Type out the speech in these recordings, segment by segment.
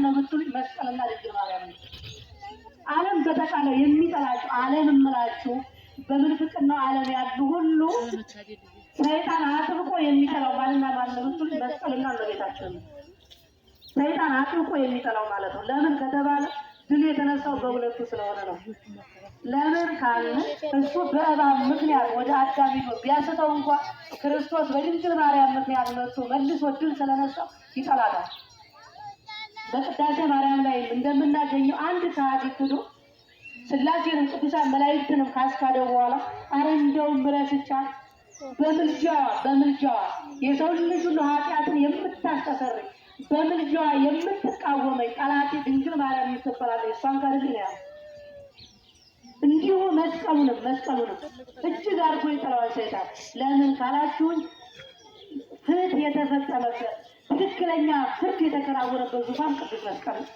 ነው ብትሉኝ መስቀልና ድንግል ማርያም ነው። ዓለም በጠቃላው የሚጠላችሁ፣ ዓለም እምላችሁ በምንፍቅናው ዓለም ያሉ ሁሉ፣ ሰይጣን አጥብቆ የሚጠላው ማንና ማን ነው ብትሉኝ መስቀልና እመቤታችን ነው። ሰይጣን አጥብቆ የሚጠላው ማለት ነው። ለምን ከተባለ ድል የተነሳው በሁለቱ ስለሆነ ነው። ለምን ካልን እሱ በእባብ ምክንያት ወደ አዳም ሂዶ ቢያስተው እንኳ ክርስቶስ በድንግል ማርያም ምክንያት መጥቶ መልሶ ድል ስለነሳው ይጠላታል። በቅዳሴ ማርያም ላይ እንደምናገኘው አንድ ከሃዲ ክዶ ሥላሴንም ቅዱሳን መላእክትንም ካስካደው በኋላ አረ እንደውም ረስቻት በምልጃዋ፣ በምልጃዋ የሰው ልጅ ሁሉ ኃጢአትን የምታስተሰርይ፣ በምልጃዋ የምትቃወመኝ ጠላቴ ድንግል ማርያም የምትባላለች እሷን ካድል ነው ያለው። እንዲሁ መስቀሉንም እጅግ አድርጎ ይጠላዋል ሰይጣን። ለምን ካላችሁኝ ፍትህ የተፈጸመበት፣ ትክክለኛ ፍርድ የተከናወነበት ዙፋን ቅዱስ መስቀል ነው።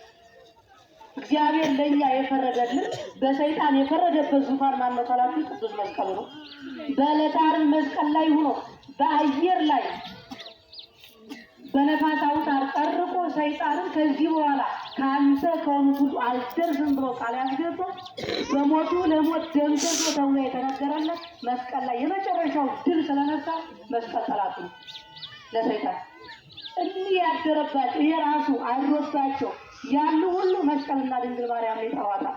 እግዚአብሔር ለእኛ የፈረደልን፣ በሰይጣን የፈረደበት ዙፋን ማን ነው ካላችሁ ቅዱስ መስቀሉ ነው። በዕለተ ዓርብ መስቀል ላይ ሆኖ በአየር ላይ በነፋስ አውታር ጠርቆ ሰይጣንን ከዚህ በኋላ ከአንተ ከሆኑት ሁሉ አልደርስም ብሎ ቃል ያስገባው፣ በሞቱ ለሞት ደምሰሶ ተብሎ የተነገረለት መስቀል ላይ የመጨረሻው ድል ስለነሳ መስቀል ጠላቱ ነው ለሰይጣን። እንዲህ ያደረባቸው፣ ይሄ ራሱ አድሮባቸው ያሉ ሁሉ መስቀልና ድንግል ማርያም ይጠሯታል።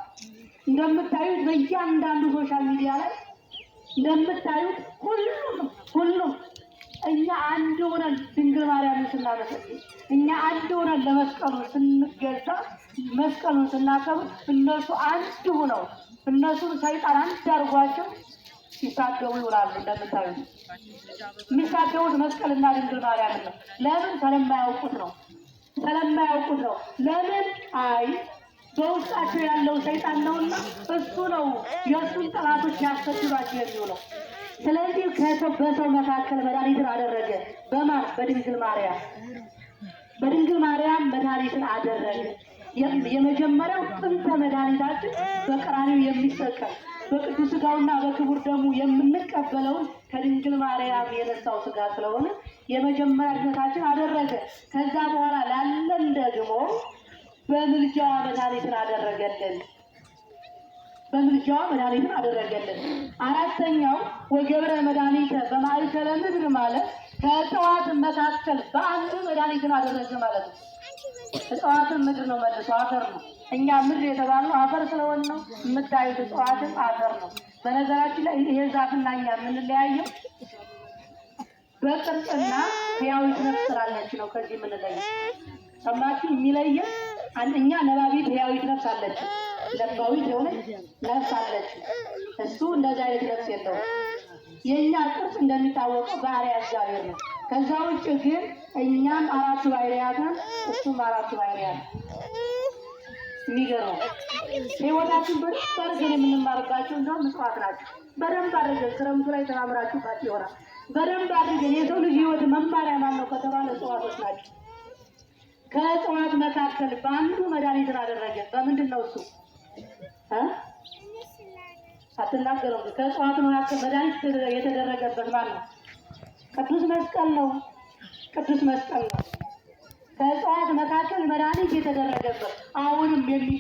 እንደምታዩት በእያንዳንዱ social media ላይ እንደምታዩት ሁሉም ሁሉም እኛ አንድ ሆነን ድንግል ማርያምን ስናመሰግን፣ እኛ አንድ ሆነን ለመስቀሉ ስንገዛ፣ መስቀሉን ስናከብር፣ እነሱ አንድ ሆነው እነሱን ሰይጣን አንድ አድርጓቸው ሲሳደቡ ይውላሉ። እንደምታዩት የሚሳደቡት መስቀልና ድንግል ማርያምን ነው። ለምን? ስለማያውቁት ነው። ስለማያውቁት ነው። ለምን? አይ በውስጣቸው ያለው ሰይጣን ነውና እሱ ነው የእሱን ጠላቶች ያሰድባቸው የሚውለው። ስለዚህ ከሰው በሰው መካከል መድኃኒትን አደረገ። በማን? በድንግል ማርያም። በድንግል ማርያም መድኃኒትን አደረገ። የመጀመሪያው ጥንተ መድኃኒታችን በቀራንዮ የሚሰቀል፣ በቅዱስ ስጋውና በክቡር ደሙ የምንቀበለውን ከድንግል ማርያም የነሳው ስጋ ስለሆነ የመጀመሪያ ድነታችን አደረገ። ከዛ በኋላ ላለን ደግሞ በምልጃዋ መድኃኒትን አደረገልን። በምልጃዋ መድኃኒትን አደረገልን። አራተኛው ወገብረ መድኃኒተ በማእከለ ምድር ማለት ከእጽዋት መካከል በአንዱ መድኃኒትን አደረገ ማለት ነው። እጽዋትን ምድር ነው፣ መልሶ አፈር ነው። እኛ ምድር የተባልነው አፈር ስለሆን ነው። የምታዩት እጽዋትም አፈር ነው። በነገራችን ላይ ይሄ ዛፍና እኛ የምንለያየው በቅርጽና ህያዊት ነፍስ ስላለች ነው። ከዚህ የምንለየው ሰማችሁ? የሚለየው እኛ ነባቢት ህያዊት ነፍስ አለች፣ ለባዊት የሆነች ነፍስ አለች። እሱ እንደዚህ አይነት ነፍስ የለውም። የእኛ ቅርጽ እንደሚታወቀው ባህሪያ እግዚአብሔር ነው። ከዛ ውጭ ግን እኛም አራቱ ባህሪያት ነን፣ እሱም አራቱ ባህሪያት ነው። የሚገርመው ህይወታችን በደንብ አድርገን የምንማርባቸው እንደውም እጽዋት ናቸው። በደንብ አድርገን ክረምቱ ላይ ተማምራችሁባቸው ይሆናል። በደንብ አድርገን የሰው ልጅ ህይወት መማሪያ ማን ነው ከተባለ እጽዋቶች ናቸው። ከእጽዋት መካከል በአንዱ መድኃኒትን አደረገ። በምንድን ነው እሱ? አትናገረው። ከእጽዋት መካከል መድኃኒት የተደረገበት ማን ነው? ቅዱስ መስቀል ነው። ቅዱስ መስቀል ነው። ከእጽዋት መካከል መድኃኒት የተደረገበት አሁንም የሚ